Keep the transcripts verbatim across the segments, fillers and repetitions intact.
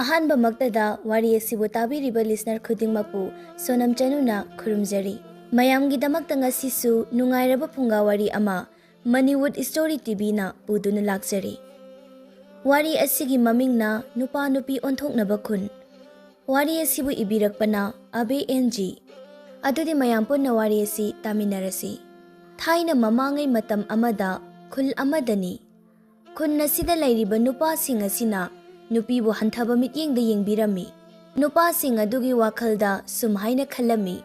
ꯑꯍꯥꯟꯕꯃꯛꯇꯗ ꯋꯥꯔꯤ ꯑꯁꯤꯕꯨ ꯇꯥꯕꯤꯔꯤꯕ listener ꯈꯨꯗꯤꯡꯃꯛꯄꯨ ꯁꯣꯅꯝ ꯆꯅꯨꯅ ꯈꯨꯔꯨꯝꯖꯔꯤ꯫ ꯃꯌꯥꯝꯒꯤꯗꯃꯛꯇ ꯉꯁꯤꯁꯨ ꯅꯨꯡꯉꯥꯏꯔꯕ ꯐꯨꯡꯒꯥ ꯋꯥꯔꯤ ꯑꯃ Mannywood Story TVꯅ ꯄꯨꯗꯨꯅ ꯂꯥꯛꯆꯔꯤ꯫ ꯋꯥꯔꯤ ꯑꯁꯤꯒꯤ ꯃꯃꯤꯡꯅ ꯅꯨꯄꯥ ꯅꯨꯄꯤ ꯑꯣꯟꯊꯣꯛꯅꯕ ꯈꯨꯟ꯫ ꯋꯥꯔꯤ ꯑꯁꯤꯕꯨ ꯏꯕꯤꯔꯛꯄꯅ ꯑꯕꯦ ꯑꯦꯟ ꯖꯤ꯫ ꯑꯗꯨꯗꯤ ꯃꯌꯥꯝ ꯄꯨꯟꯅ ꯋꯥꯔꯤ ꯑꯁꯤ ꯇꯥꯃꯤꯟꯅꯔꯁꯤ꯫ ꯊꯥꯏꯅ ꯃꯃꯥꯡꯉꯩ ꯃꯇꯝ ꯑꯃꯗ ꯈꯨꯜ ꯑꯃꯗꯅꯤ꯫ ꯈꯨꯟ ꯑꯁꯤꯗ ꯂꯩꯔꯤꯕ ꯅꯨꯄꯥꯁꯤꯡ ꯑꯁꯤꯅ ꯅꯨꯄꯤꯕꯨ ꯍꯟꯊꯕ ꯃꯤꯠꯌꯦꯡꯗ ꯌꯦꯡꯕꯤꯔꯝꯃꯤ꯫ ꯅꯨꯄꯥꯁꯤꯡ ꯑꯗꯨꯒꯤ ꯋꯥꯈꯜꯗ ꯁꯨꯝ ꯍꯥꯏꯅ ꯈꯜꯂꯝꯃꯤ,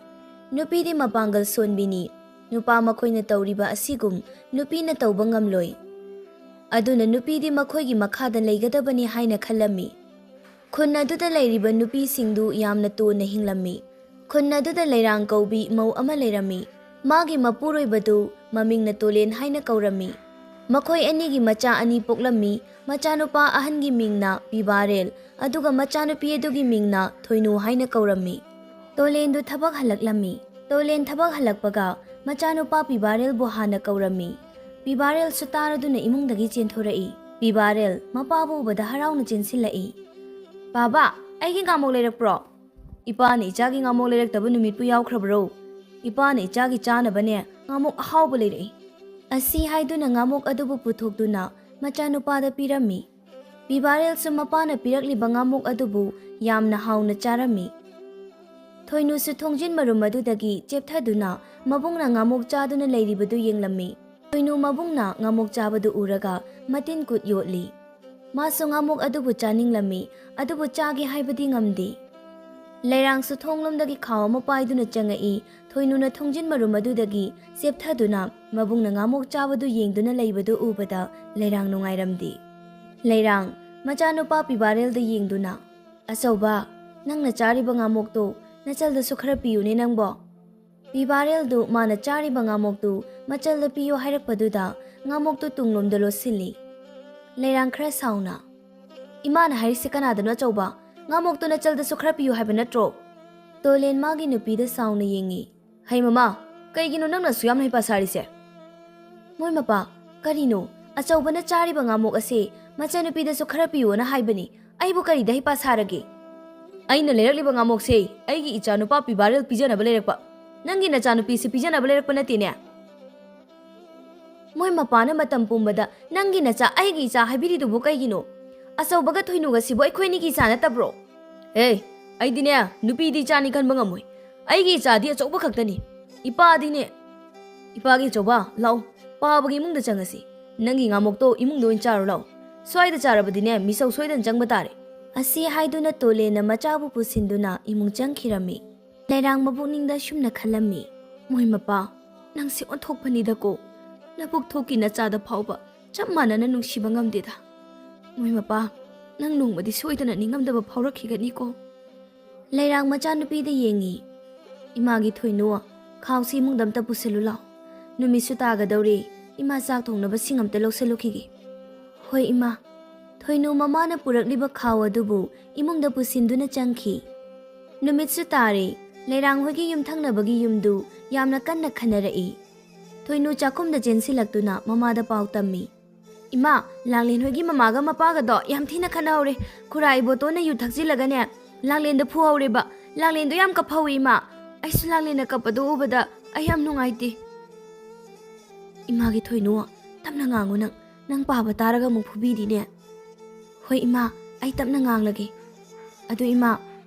"ꯅꯨꯄꯤꯗꯤ ꯃꯄꯥꯡꯒꯜ ꯁꯣꯟꯕꯤꯅꯤ, ꯅꯨꯄꯥ ꯃꯈꯣꯏꯅ ꯇꯧꯔꯤꯕ ꯑꯁꯤꯒꯨꯝ ꯅꯨꯄꯤꯅ ꯇꯧꯕ ꯉꯝꯂꯣꯏ꯫ ꯑꯗꯨꯅ ꯅꯨꯄꯤꯗꯤ ꯃꯈꯣꯏꯒꯤ ꯃꯈꯥꯗ ꯂꯩꯒꯗꯕꯅꯤ" ꯍꯥꯏꯅ ꯈꯜꯂꯝꯃꯤ꯫ ꯈꯨꯟ ꯑꯗꯨꯗ ꯂꯩꯔꯤꯕ ꯅꯨꯄꯤꯁꯤꯡꯗꯨ ꯌꯥꯝꯅ ꯇꯣꯟꯅ ꯍꯤꯡꯂꯝꯃꯤ꯫ ꯈꯨꯟ ꯑꯗꯨꯗ ꯂꯩꯔꯥꯡ ꯀꯧꯕꯤ ꯃꯧ ꯑꯃ ꯂꯩꯔꯝꯃꯤ꯫ ꯃꯥꯒꯤ ꯃꯄꯨꯔꯣꯏꯕꯗꯨ ꯃꯃꯤꯡꯅ ꯇꯣꯂꯦꯟ ꯍꯥꯏꯅ ꯀꯧꯔꯝꯃꯤ꯫ ꯃꯈꯣꯏ ꯑꯅꯤꯒꯤ ꯃꯆꯥ ꯑꯅꯤ ꯄꯣꯛꯂꯝꯃꯤ꯫ ꯃꯆꯥꯅꯨꯄꯥ ꯑꯍꯟꯒꯤ ꯃꯤꯡꯅ ꯄꯤꯕꯥꯔꯦꯜ, ꯑꯗꯨꯒ ꯃꯆꯥꯅꯨꯄꯤ ꯑꯗꯨꯒꯤ ꯃꯤꯡꯅ ꯊꯣꯏꯅꯨ ꯍꯥꯏꯅ ꯀꯧꯔꯝꯃꯤ꯫ ꯇꯣꯂꯦꯟꯗꯨ ꯊꯕꯛ ꯍꯜꯂꯛꯂꯝꯃꯤ꯫ ꯇꯣꯂꯦꯟ ꯊꯕꯛ ꯍꯜꯂꯛꯄꯒ ꯃꯆꯥꯅꯨꯄꯥ ꯄꯤꯕꯥꯔꯦꯜꯕꯨ ꯍꯥꯟꯅ ꯀꯧꯔꯝꯃꯤ꯫ ꯄꯤꯕꯥꯔꯦꯜꯁꯨ ꯇꯥꯔꯗꯨꯅ ꯏꯃꯨꯡꯗꯒꯤ ꯆꯦꯟꯊꯣꯔꯛꯏ꯫ ꯄꯤꯕꯥꯔꯦꯜ ꯃꯄꯥꯕꯨ ꯎꯕꯗ ꯍꯔꯥꯎꯅ ꯆꯦꯟꯁꯤꯜꯂꯛꯏ꯫ "ꯄꯥꯕꯥ, ꯑꯩꯒꯤ ꯉꯥꯃꯣꯛ ꯂꯩꯔꯛꯄ꯭ꯔꯣ? ꯏꯄꯥꯅ ꯏꯆꯥꯒꯤ ꯉꯥꯃꯣꯛ ꯂꯩꯔꯛꯇꯕ ꯅꯨꯃꯤꯠꯄꯨ ꯌꯥꯎꯈ꯭ꯔꯕꯔꯣ? ꯏꯄꯥꯅ ꯏꯆꯥꯒꯤ ꯆꯥꯅꯕꯅꯦ ꯉꯥꯃꯣꯛ ꯑꯍꯥꯎꯕ ꯂꯩꯔꯛꯏ꯫" ꯑꯁꯤ ꯍꯥꯏꯗꯨꯅ ꯉꯥꯃꯣꯛ ꯑꯗꯨꯕꯨ ꯄꯨꯊꯣꯛꯇꯨꯅ ꯃꯆꯥꯅꯨꯄꯥꯗ ꯄꯤꯔꯝꯃꯤ꯫ ꯄꯤꯕꯥꯔꯦꯜꯁꯨ ꯃꯄꯥꯅ ꯄꯤꯔꯛꯂꯤꯕ ꯉꯥꯃꯣꯛ ꯑꯗꯨꯕꯨ ꯌꯥꯝꯅ ꯍꯥꯎꯅ ꯆꯥꯔꯝꯃꯤ꯫ ꯊꯣꯏꯅꯨꯁꯨ ꯊꯣꯡꯖꯤꯟ ꯃꯔꯨꯝ ꯑꯗꯨꯗꯒꯤ ꯆꯦꯞꯊꯗꯨꯅ ꯃꯕꯨꯡꯅ ꯉꯥꯃꯣꯛ ꯆꯥꯗꯨꯅ ꯂꯩꯔꯤꯕꯗꯨ ꯌꯦꯡꯂꯝꯃꯤ꯫ ꯊꯣꯏꯅꯨ ꯃꯕꯨꯡꯅ ꯉꯥꯃꯣꯛ ꯆꯥꯕꯗꯨ ꯎꯔꯒ ꯃꯇꯤꯟ ꯀꯨꯠ ꯌꯣꯠꯂꯤ꯫ ꯃꯥꯁꯨ ꯉꯥꯃꯣꯛ ꯑꯗꯨꯕꯨ ꯆꯥꯅꯤꯡꯂꯝꯃꯤ, ꯑꯗꯨꯕꯨ ꯆꯥꯒꯦ ꯍꯥꯏꯕꯗꯤ ꯉꯝꯗꯦ꯫ ꯂꯩꯔꯥꯡꯁꯨ ꯊꯣꯡꯂꯣꯝꯗꯒꯤ ꯈꯥꯎ ꯑꯃ ꯄꯥꯏꯗꯨꯅ ꯆꯪꯉꯛꯏ꯫ ꯊꯣꯏꯅꯨꯅ ꯊꯣꯡꯖꯤꯟ ꯃꯔꯨꯝ ꯑꯗꯨꯗꯒꯤ ꯆꯦꯞꯊꯗꯨꯅ ꯃꯕꯨꯡꯅ ꯉꯥꯃꯣꯛ ꯆꯥꯕꯗꯨ ꯌꯦꯡꯗꯨꯅ ꯂꯩꯕꯗꯨ ꯎꯕꯗ ꯂꯩꯔꯥꯡ ꯅꯨꯡꯉꯥꯏꯔꯝꯗꯦ꯫ ꯂꯩꯔꯥꯡ, ꯃꯆꯥꯅꯨꯄꯥ ꯄꯤꯕꯥꯔꯦꯜꯗ ꯌꯦꯡꯗꯨꯅ, "ꯑꯆꯧꯕ, ꯅꯪꯅ ꯆꯥꯔꯤꯕ ꯉꯥꯃꯣꯛꯇꯨ ꯅꯆꯜꯗꯁꯨ ꯈꯔ ꯄꯤꯌꯨꯅꯦ ꯅꯪꯕꯣ꯫" ꯄꯤꯕꯥꯔꯦꯜꯗꯨ ꯃꯥꯅ ꯆꯥꯔꯤꯕ ꯉꯥꯃꯣꯛꯇꯨ ꯃꯆꯜꯗ ꯄꯤꯌꯨ ꯍꯥꯏꯔꯛꯄꯗꯨꯗ ꯉꯥꯃꯣꯛꯇꯨ ꯇꯨꯡꯂꯣꯝꯗ ꯂꯣꯠꯁꯤꯜꯂꯤ꯫ ꯂꯩꯔꯥꯡ ꯈꯔ ꯁꯥꯎꯅ, "ꯏꯃꯥꯅ ꯍꯥꯏꯔꯤꯁꯤ ꯀꯅꯥꯗꯅꯣ ꯑꯆꯧꯕ? ꯉꯥꯃꯣꯛꯇꯨ ꯅꯆꯜꯗꯁꯨ ꯈꯔ ꯄꯤꯌꯨ ꯍꯥꯏꯕ ꯅꯠꯇ꯭ꯔꯣ?" ꯇꯣꯂꯦꯟ ꯃꯥꯒꯤ ꯅꯨꯄꯤꯗ ꯁꯥꯎꯅ ꯌꯦꯡꯉꯤ꯫ "ꯍꯩ ꯃꯃꯥ, ꯀꯩꯒꯤꯅꯣ ꯅꯪꯅ ꯑꯁꯨꯛ ꯌꯥꯝꯅ ꯍꯩꯄꯥ ꯁꯥꯔꯤꯁꯦ?" "ꯃꯣꯏ ꯃꯄꯥ, ꯀꯔꯤꯅꯣ? ꯑꯆꯧꯕꯅ ꯆꯥꯔꯤꯕ ꯉꯥꯃꯣꯛ ꯑꯁꯦ ꯃꯆꯟꯅꯨꯄꯤꯗꯁꯨ ꯈꯔ ꯄꯤꯌꯣꯅ ꯍꯥꯏꯕꯅꯤ꯫ ꯑꯩꯕꯨ ꯀꯔꯤꯗ ꯍꯩꯄꯥ ꯁꯥꯔꯒꯦ? ꯑꯩꯅ ꯂꯩꯔꯛꯂꯤꯕ ꯉꯥꯃꯣꯛꯁꯦ ꯑꯩꯒꯤ ꯏꯆꯥ ꯅꯨꯄꯥ ꯄꯤꯕꯥꯔꯦꯜ ꯄꯤꯖꯅꯕ ꯂꯩꯔꯛꯄ, ꯅꯪꯒꯤ ꯅꯆꯥꯅꯨꯄꯤꯁꯤ ꯄꯤꯖꯅꯕ ꯂꯩꯔꯛꯄ ꯅꯠꯇꯦꯅꯦ꯫ ꯃꯣꯏ ꯃꯄꯥꯅ ꯃꯇꯝ ꯄꯨꯝꯕꯗ ꯅꯪꯒꯤ ꯅꯆꯥ, ꯑꯩꯒꯤ ꯏꯆꯥ ꯍꯥꯏꯕꯤꯔꯤꯗꯨꯕꯨ ꯀꯩꯒꯤꯅꯣ? ꯑꯆꯧꯕꯒ ꯊꯣꯏꯅꯨꯒꯁꯤꯕꯨ ꯑꯩꯈꯣꯏꯅꯤꯒꯤ ꯏꯆꯥ ꯅꯠꯇꯕ꯭ꯔꯣ? ꯑꯦ, ꯑꯩꯗꯤꯅꯦ, ꯅꯨꯄꯤꯗꯤ ꯏꯆꯥꯅꯤ ꯈꯟꯕ ꯉꯝꯃꯣꯏ꯫ ꯑꯩꯒꯤ ꯏꯆꯥꯗꯤ ꯑꯆꯧꯕ ꯈꯛꯇꯅꯤ꯫ ꯏꯄꯥꯗꯤꯅꯦ, ꯏꯄꯥꯒꯤ ꯑꯆꯧꯕ, ꯂꯥꯛꯑꯣ, ꯄꯥꯕꯒꯤ ꯏꯃꯨꯡꯗ ꯆꯪꯉꯁꯤ꯫ ꯅꯪꯒꯤ ꯉꯥꯃꯣꯛꯇꯣ ꯏꯃꯨꯡꯗ ꯑꯣꯏꯅ ꯆꯥꯔꯨ ꯂꯥꯛꯑꯣ꯫ ꯁ꯭ꯋꯥꯏꯗ ꯆꯥꯔꯕꯗꯤꯅꯦ, ꯃꯤꯁꯧ ꯁꯣꯏꯗꯅ ꯆꯪꯕ ꯇꯥꯔꯦ꯫ ꯑꯁꯤ ꯍꯥꯏꯗꯨꯅ ꯇꯣꯂꯦꯟꯅ ꯃꯆꯥꯕꯨ ꯄꯨꯁꯤꯟꯗꯨꯅ ꯏꯃꯨꯡ ꯆꯪꯈꯤꯔꯝꯃꯤ꯫ ꯂꯩꯔꯥꯡ ꯃꯕꯨꯛꯅꯤꯡꯗ ꯁꯨꯝꯅ ꯈꯜꯂꯝꯃꯤ, "ꯃꯣꯏ ꯃꯄꯥ, ꯅꯪꯁꯦ ꯑꯣꯟꯊꯣꯛꯄꯅꯤꯗꯀꯣ꯫ ꯅꯄꯨꯛ ꯊꯣꯛꯀꯤ ꯅꯆꯥꯗ ꯐꯥꯎꯕ ꯆꯞ ꯃꯥꯟꯅꯅ ꯅꯨꯡꯁꯤꯕ ꯉꯝꯗꯦꯗ꯫ ꯃꯣꯏ ꯃꯄꯥ, ꯅꯪ ꯅꯣꯡꯃꯗꯤ ꯁꯣꯏꯗꯅ ꯅꯤꯡꯉꯝꯗꯕ ꯐꯥꯎꯔꯛꯈꯤꯒꯅꯤꯀꯣ꯫" ꯂꯩꯔꯥꯡ ꯃꯆꯥꯅꯨꯄꯤꯗ ꯌꯦꯡꯉꯤ꯫ "ꯏꯃꯥꯒꯤ ꯊꯣꯏꯅꯨ, ꯈꯥꯎꯁꯤ ꯏꯃꯨꯡꯗ ꯑꯝꯇ ꯄꯨꯁꯤꯜꯂꯨ ꯂꯥꯎ꯫ ꯅꯨꯃꯤꯠꯁꯨ ꯇꯥꯒꯗꯧꯔꯦ꯫ ꯏꯃꯥ ꯆꯥꯛ ꯊꯣꯡꯅꯕ ꯁꯤꯡ ꯑꯝꯇ ꯂꯧꯁꯤꯜꯂꯨꯈꯤꯒꯦ꯫" "ꯍꯣꯏ, ꯏꯃꯥ꯫" ꯊꯣꯏꯅꯨ ꯃꯃꯥꯅ ꯄꯨꯔꯛꯂꯤꯕ ꯈꯥꯎ ꯑꯗꯨꯕꯨ ꯏꯃꯨꯡꯗ ꯄꯨꯁꯤꯟꯗꯨꯅ ꯆꯪꯈꯤ꯫ ꯅꯨꯃꯤꯠꯁꯨ ꯇꯥꯔꯦ꯫ ꯂꯩꯔꯥꯡ ꯍꯣꯏꯒꯤ ꯌꯨꯝꯊꯪꯅꯕꯒꯤ ꯌꯨꯝꯗꯨ ꯌꯥꯝꯅ ꯀꯟꯅ ꯈꯟꯅꯔꯛꯏ꯫ ꯊꯣꯏꯅꯨ ꯆꯥꯛꯈꯨꯝꯗ ꯆꯦꯟꯁꯤꯜꯂꯛꯇꯨꯅ ꯃꯃꯥꯗ ꯄꯥꯎ ꯇꯝꯃꯤ꯫ "ꯏꯃꯥ, ꯂꯥꯡꯂꯦꯟ ꯍꯣꯏꯒꯤ ꯃꯃꯥꯒ ꯃꯄꯥꯒꯗꯣ ꯌꯥꯝ ꯊꯤꯅ ꯈꯠꯅꯍꯧꯔꯦ꯫ ꯈꯨꯔꯥ ꯏꯕꯣꯇꯣꯟꯅ ꯌꯨ ꯊꯛꯆꯤꯜꯂꯒꯅꯦ, ꯂꯥꯡꯂꯦꯟꯗ ꯐꯨꯍꯧꯔꯦꯕ꯫ ꯂꯥꯡꯂꯦꯟꯗꯣ ꯌꯥꯝ ꯀꯞꯐꯧꯏ, ꯏꯃꯥ꯫ ꯑꯩꯁꯨ ꯂꯥꯡꯂꯦꯟꯅ ꯀꯞꯄꯗꯣ ꯎꯕꯗ ꯑꯩ ꯌꯥꯝ ꯅꯨꯡꯉꯥꯏꯇꯦ꯫" "ꯏꯃꯥꯒꯤ ꯊꯣꯏꯅꯨ, ꯇꯞꯅ ꯉꯥꯡꯉꯨ ꯅꯪ꯫ ꯅꯪ ꯄꯥꯕ ꯇꯥꯔꯒ ꯑꯃꯨꯛ ꯐꯨꯕꯤꯅꯤꯅꯦ꯫" "ꯍꯣꯏ, ꯏꯃꯥ, ꯑꯩ ꯇꯞꯅ ꯉꯥꯡꯂꯒꯦ꯫ ꯑꯗꯨ ꯏꯃꯥ,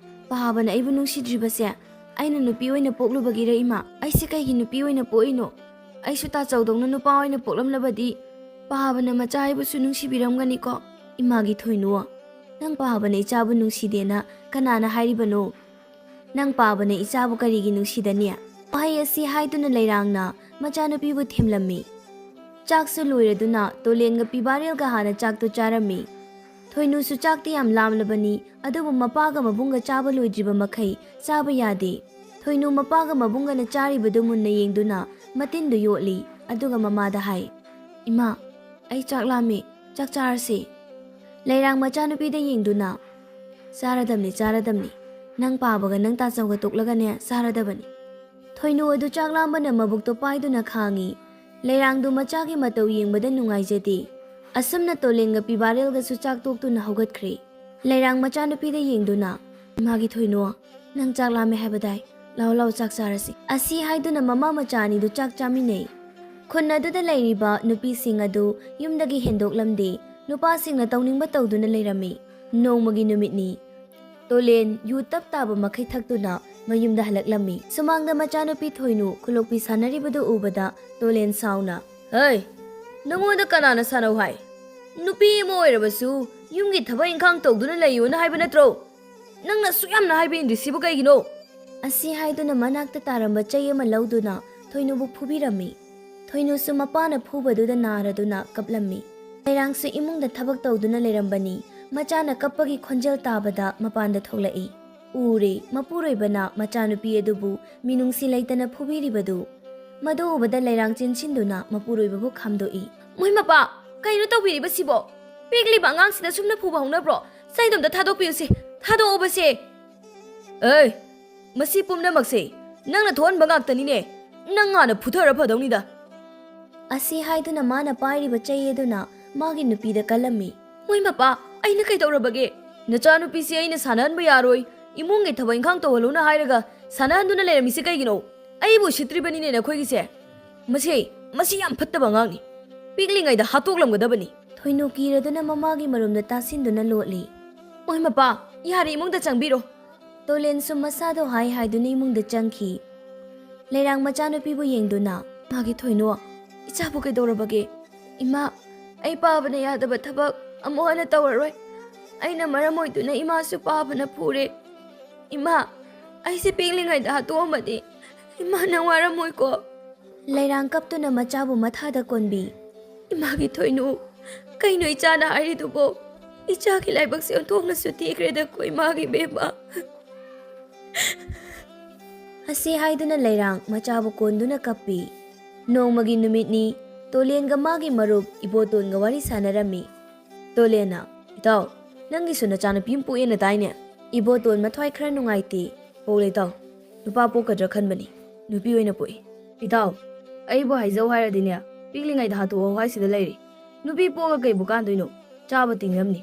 ꯄꯥꯕꯅ ꯑꯩꯕꯨ ꯅꯨꯡꯁꯤꯗ꯭ꯔꯤꯕꯁꯦ ꯑꯩꯅ ꯅꯨꯄꯤ ꯑꯣꯏꯅ ꯄꯣꯛꯂꯨꯕꯒꯤꯔ, ꯏꯃꯥ? ꯑꯩꯁꯦ ꯀꯩꯒꯤ ꯅꯨꯄꯤ ꯑꯣꯏꯅ ꯄꯣꯛꯏꯅꯣ? ꯑꯩꯁꯨ ꯇꯥꯆꯧꯗꯧꯅ ꯅꯨꯄꯥ ꯑꯣꯏꯅ ꯄꯣꯛꯂꯝꯂꯕꯗꯤ ꯄꯥꯕꯅ ꯃꯆꯥ ꯑꯩꯕꯨꯁꯨ ꯅꯨꯡꯁꯤꯕꯤꯔꯝꯒꯅꯤꯀꯣ꯫" "ꯏꯃꯥꯒꯤ ꯊꯣꯏꯅꯨ, ꯅꯪ ꯄꯥꯕꯅ ꯏꯆꯥꯕꯨ ꯅꯨꯡꯁꯤꯗꯦꯅ ꯀꯅꯥꯅ ꯍꯥꯏꯔꯤꯕꯅꯣ? ꯅꯪ ꯄꯥꯕꯅ ꯏꯆꯥꯕꯨ ꯀꯔꯤꯒꯤ ꯅꯨꯡꯁꯤꯗꯅꯤ?" ꯋꯥꯍꯩ ꯑꯁꯤ ꯍꯥꯏꯗꯨꯅ ꯂꯩꯔꯥꯡꯅ ꯃꯆꯥꯅꯨꯄꯤꯕꯨ ꯊꯦꯝꯂꯝꯃꯤ꯫ ꯆꯥꯛꯁꯨ ꯂꯣꯏꯔꯗꯨꯅ ꯇꯣꯂꯦꯟꯒ ꯄꯤꯕꯥꯔꯦꯜꯒ ꯍꯥꯟꯅ ꯆꯥꯛꯇꯨ ꯆꯥꯔꯝꯃꯤ꯫ ꯊꯣꯏꯅꯨꯁꯨ ꯆꯥꯛꯇꯤ ꯌꯥꯝ ꯂꯥꯝꯂꯕꯅꯤ, ꯑꯗꯨꯕꯨ ꯃꯄꯥꯒ ꯃꯕꯨꯡꯒ ꯆꯥꯕ ꯂꯣꯏꯗ꯭ꯔꯤꯕ ꯃꯈꯩ ꯆꯥꯕ ꯌꯥꯗꯦ꯫ ꯊꯣꯏꯅꯨ ꯃꯄꯥꯒ ꯃꯕꯨꯡꯒꯅ ꯆꯥꯔꯤꯕꯗꯨ ꯃꯨꯟꯅ ꯌꯦꯡꯗꯨꯅ ꯃꯇꯤꯟꯗꯨ ꯌꯣꯠꯂꯤ, ꯑꯗꯨꯒ ꯃꯃꯥꯗ ꯍꯥꯏ, "ꯏꯃꯥ, ꯑꯩ ꯆꯥꯛ ꯂꯥꯝꯃꯤ, ꯆꯥꯛ ꯆꯥꯔꯁꯤ꯫" ꯂꯩꯔꯥꯡ ꯃꯆꯥꯅꯨꯄꯤꯗ ꯌꯦꯡꯗꯨꯅ, "ꯆꯥꯔꯗꯝꯅꯤ, ꯆꯥꯔꯗꯝꯅꯤ꯫ ꯅꯪ ꯄꯥꯕꯒ ꯅꯪ ꯇꯥꯆꯧꯒ ꯇꯣꯛꯂꯒꯅꯦ ꯆꯥꯔꯗꯕꯅꯤ꯫" ꯊꯣꯏꯅꯨ ꯑꯗꯨ ꯆꯥꯛ ꯂꯥꯝꯕꯅ ꯃꯕꯨꯛꯇꯣ ꯄꯥꯏꯗꯨꯅ ꯈꯥꯡꯉꯤ꯫ ꯂꯩꯔꯥꯡꯗꯨ ꯃꯆꯥꯒꯤ ꯃꯇꯧ ꯌꯦꯡꯕꯗ ꯅꯨꯡꯉꯥꯏꯖꯗꯦ꯫ ꯑꯁꯨꯝꯅ ꯇꯣꯂꯦꯟꯒ ꯄꯤꯕꯥꯔꯦꯜꯒꯁꯨ ꯆꯥꯛ ꯇꯣꯛꯇꯨꯅ ꯍꯧꯒꯠꯈ꯭ꯔꯦ꯫ ꯂꯩꯔꯥꯡ ꯃꯆꯥꯅꯨꯄꯤꯗ ꯌꯦꯡꯗꯨꯅ, "ꯏꯃꯥꯒꯤ ꯊꯣꯏꯅꯨ, ꯅꯪ ꯆꯥꯛ ꯂꯥꯝꯃꯦ ꯍꯥꯏꯕꯗꯥꯏ? ꯂꯥꯎ ꯂꯥꯎ, ꯆꯥꯛ ꯆꯥꯔꯁꯤ," ꯑꯁꯤ ꯍꯥꯏꯗꯨꯅ ꯃꯃꯥ ꯃꯆꯥ ꯑꯅꯤꯗꯨ ꯆꯥꯛ ꯆꯥꯃꯤꯟꯅꯩ꯫ ꯈꯨꯟ ꯑꯗꯨꯗ ꯂꯩꯔꯤꯕ ꯅꯨꯄꯤꯁꯤꯡ ꯑꯗꯨ ꯌꯨꯝꯗꯒꯤ ꯍꯦꯟꯗꯣꯛꯂꯝꯗꯦ꯫ ꯅꯨꯄꯥꯁꯤꯡꯅ ꯇꯧꯅꯤꯡꯕ ꯇꯧꯗꯨꯅ ꯂꯩꯔꯝꯃꯤ꯫ ꯅꯣꯡꯃꯒꯤ ꯅꯨꯃꯤꯠꯅꯤ꯫ ꯇꯣꯂꯦꯟ ꯌꯨ ꯇꯞ ꯇꯥꯕ ꯃꯈꯩ ꯊꯛꯇꯨꯅ ꯃꯌꯨꯝꯗ ꯍꯜꯂꯛꯂꯝꯃꯤ꯫ ꯁꯨꯃꯥꯡꯗ ꯃꯆꯥꯅꯨꯄꯤ ꯊꯣꯏꯅꯨ ꯈꯨꯂꯣꯛꯄꯤ ꯁꯥꯟꯅꯔꯤꯕꯗꯨ ꯎꯕꯗ ꯇꯣꯂꯦꯟ ꯁꯥꯎꯅ, "ꯍꯩ, ꯅꯉꯣꯟꯗ ꯀꯅꯥꯅ ꯁꯥꯟꯅꯧ ꯍꯥꯏ? ꯅꯨꯄꯤ ꯑꯃ ꯑꯣꯏꯔꯕꯁꯨ ꯌꯨꯝꯒꯤ ꯊꯕꯛ ꯏꯪꯈꯥꯡ ꯇꯧꯗꯨꯅ ꯂꯩꯌꯨꯅ ꯍꯥꯏꯕ ꯅꯠꯇ꯭ꯔꯣ? ꯅꯪꯅ ꯑꯁꯨꯛ ꯌꯥꯝꯅ ꯍꯥꯏꯕ ꯏꯟꯗ꯭ꯔꯤꯁꯤꯕꯨ ꯀꯩꯒꯤꯅꯣ?" ꯑꯁꯤ ꯍꯥꯏꯗꯨꯅ ꯃꯅꯥꯛꯇ ꯇꯥꯔꯝꯕ ꯆꯩ ꯑꯃ ꯂꯧꯗꯨꯅ ꯊꯣꯏꯅꯨꯕꯨ ꯐꯨꯕꯤꯔꯝꯃꯤ꯫ ꯊꯣꯏꯅꯨꯁꯨ ꯃꯄꯥꯅ ꯐꯨꯕꯗꯨꯗ ꯅꯥꯔꯗꯨꯅ ꯀꯞꯂꯝꯃꯤ꯫ ꯂꯩꯔꯥꯡꯁꯨ ꯏꯃꯨꯡꯗ ꯊꯕꯛ ꯇꯧꯗꯨꯅ ꯂꯩꯔꯝꯕꯅꯤ꯫ ꯃꯆꯥꯅ ꯀꯞꯄꯒꯤ ꯈꯣꯟꯖꯦꯜ ꯇꯥꯕꯗ ꯃꯄꯥꯟꯗ ꯊꯣꯛꯂꯛꯏ꯫ ꯎꯔꯦ, ꯃꯄꯨꯔꯣꯏꯕꯅ ꯃꯆꯥꯅꯨꯄꯤ ꯑꯗꯨꯕꯨ ꯃꯤꯅꯨꯡꯁꯤ ꯂꯩꯇꯅ ꯐꯨꯕꯤꯔꯤꯕꯗꯨ꯫ ꯃꯗꯨ ꯎꯕꯗ ꯂꯩꯔꯥꯡ ꯆꯦꯟꯁꯤꯟꯗꯨꯅ ꯃꯄꯨꯔꯣꯏꯕꯕꯨ ꯈꯥꯝꯗꯣꯛꯏ꯫ "ꯃꯣꯏ ꯃꯄꯥ, ꯀꯩꯅꯣ ꯇꯧꯕꯤꯔꯤꯕꯁꯤꯕꯣ? ꯄꯤꯛꯂꯤꯕ ꯑꯉꯥꯡꯁꯤꯗ ꯁꯨꯝꯅ ꯐꯨꯕ ꯍꯧꯅꯕ꯭ꯔꯣ? ꯆꯩꯗꯣ ꯑꯝꯇ ꯊꯥꯗꯣꯛꯄꯤꯌꯨꯁꯦ, ꯊꯥꯗꯣꯛꯑꯣꯕꯁꯦ!" "ꯑꯦ, ꯃꯁꯤ ꯄꯨꯝꯅꯃꯛꯁꯦ ꯅꯪꯅ ꯊꯣꯛꯍꯟꯕ ꯉꯥꯛꯇꯅꯤꯅꯦ꯫ ꯅꯪ ꯍꯥꯟꯅ ꯐꯨꯊꯔ ꯐꯗꯧꯅꯤꯗ!" ꯑꯁꯤ ꯍꯥꯏꯗꯨꯅ ꯃꯥꯅ ꯄꯥꯏꯔꯤꯕ ꯆꯩ ꯑꯗꯨꯅ ꯃꯥꯒꯤ ꯅꯨꯄꯤꯗ ꯀꯜꯂꯝꯃꯤ꯫ "ꯃꯣꯏ ꯃꯄꯥ, ꯑꯩꯅ ꯀꯩꯗꯧꯔꯕꯒꯦ? ꯅꯆꯥꯅꯨꯄꯤꯁꯤ ꯑꯩꯅ ꯁꯥꯟꯅꯍꯟꯕ ꯌꯥꯔꯣꯏ, ꯏꯃꯨꯡꯒꯤ ꯊꯕꯛ ꯏꯪꯈꯥꯡ ꯇꯧꯍꯜꯂꯨꯅ ꯍꯥꯏꯔꯒ ꯁꯥꯟꯅꯍꯟꯗꯨꯅ ꯂꯩꯔꯝꯃꯤꯁꯤ ꯀꯩꯒꯤꯅꯣ? ꯑꯩꯕꯨ ꯎꯁꯤꯠꯇ꯭ꯔꯤꯕꯅꯤꯅꯦ ꯅꯈꯣꯏꯒꯤꯁꯦ꯫ ꯃꯁꯤ, ꯃꯁꯤ ꯌꯥꯝ ꯐꯠꯇꯕ ꯑꯉꯥꯡꯅꯤ꯫ ꯄꯤꯛꯂꯤꯉꯩꯗ ꯍꯥꯠꯇꯣꯛꯂꯝꯒꯗꯕꯅꯤ!" ꯊꯣꯏꯅꯨ ꯀꯤꯔꯗꯨꯅ ꯃꯃꯥꯒꯤ ꯃꯔꯨꯝꯗ ꯇꯥꯁꯤꯟꯗꯨꯅ ꯂꯣꯠꯂꯤ꯫ "ꯃꯣꯏ ꯃꯄꯥ, ꯌꯥꯔꯦ, ꯏꯃꯨꯡꯗ ꯆꯪꯕꯤꯔꯣ!" ꯇꯣꯂꯦꯟꯁꯨ ꯃꯁꯥꯗꯣ ꯍꯥꯏ ꯍꯥꯏꯗꯨꯅ ꯏꯃꯨꯡꯗ ꯆꯪꯈꯤ꯫ ꯂꯩꯔꯥꯡ ꯃꯆꯥꯅꯨꯄꯤꯕꯨ ꯌꯦꯡꯗꯨꯅ, "ꯃꯥꯒꯤ ꯊꯣꯏꯅꯨ, ꯏꯆꯥꯕꯨ ꯀꯩꯗꯧꯔꯕꯒꯦ? ꯏꯃꯥ, ꯑꯩ ꯄꯥꯕꯅ ꯌꯥꯗꯕ ꯊꯕꯛ ꯑꯃꯨꯛ ꯍꯟꯅ ꯇꯧꯔꯔꯣꯏ꯫ ꯑꯩꯅ ꯃꯔꯝ ꯑꯣꯏꯗꯨꯅ ꯏꯃꯥꯁꯨ ꯄꯥꯕꯅ ꯐꯨꯔꯦ꯫ ꯏꯃꯥ, ꯑꯩꯁꯦ ꯄꯤꯛꯂꯤꯉꯩꯗ ꯍꯥꯠꯇꯣꯛꯑꯝꯃꯗꯤ ꯏꯃꯥ ꯅꯪ ꯋꯥꯔꯝꯃꯣꯏꯀꯣ?" ꯂꯩꯔꯥꯡ ꯀꯞꯇꯨꯅ ꯃꯆꯥꯕꯨ ꯃꯊꯥꯗ ꯀꯣꯟꯕꯤ꯫ "ꯏꯃꯥꯒꯤ ꯊꯣꯏꯅꯨ, ꯀꯩꯅꯣ ꯏꯆꯥꯅ ꯍꯥꯏꯔꯤꯗꯨꯕꯣ? ꯏꯆꯥꯒꯤ ꯂꯥꯏꯕꯛꯁꯦ ꯑꯣꯟꯊꯣꯛꯅꯁꯨ ꯊꯤꯈ꯭ꯔꯦꯗꯀꯣ ꯏꯃꯥꯒꯤ ꯕꯦꯝꯃ!" ꯑꯁꯤ ꯍꯥꯏꯗꯨꯅ ꯂꯩꯔꯥꯡ ꯃꯆꯥꯕꯨ ꯀꯣꯟꯗꯨꯅ ꯀꯞꯄꯤ꯫ ꯅꯣꯡꯃꯒꯤ ꯅꯨꯃꯤꯠꯅꯤ꯫ ꯇꯣꯂꯦꯟꯒ ꯃꯥꯒꯤ ꯃꯔꯨꯞ ꯏꯕꯣꯇꯣꯟꯒ ꯋꯥꯔꯤ ꯁꯥꯟꯅꯔꯝꯃꯤ꯫ ꯇꯣꯂꯦꯟꯅ, "ꯏꯇꯥꯎ, ꯅꯪꯒꯤꯁꯨ ꯅꯆꯥꯅꯨꯄꯤ ꯑꯃ ꯄꯣꯛꯑꯦꯅ ꯇꯥꯏꯅꯦ?" ꯏꯕꯣꯇꯣꯟ ꯃꯊ꯭ꯋꯥꯏ ꯈꯔ ꯅꯨꯡꯉꯥꯏꯇꯦ꯫ "ꯄꯣꯛꯂꯦ ꯏꯇꯥꯎ, ꯅꯨꯄꯥ ꯄꯣꯛꯀꯗ꯭ꯔꯥ ꯈꯟꯕꯅꯤ, ꯅꯨꯄꯤ ꯑꯣꯏꯅ ꯄꯣꯛꯏ꯫ ꯏꯇꯥꯎ, ꯑꯩꯕꯨ ꯍꯥꯏꯖꯧ ꯍꯥꯏꯔꯗꯤꯅꯦ, ꯄꯤꯛꯂꯤꯉꯩꯗ ꯍꯥꯠꯇꯣꯛꯑꯣ ꯍꯥꯏꯁꯤꯗ ꯂꯩꯔꯤ꯫ ꯅꯨꯄꯤ ꯄꯣꯛꯑꯒ ꯀꯩꯕꯨ ꯀꯥꯟꯗꯣꯏꯅꯣ? ꯆꯥꯕ ꯇꯤꯡꯅꯕꯅꯤ꯫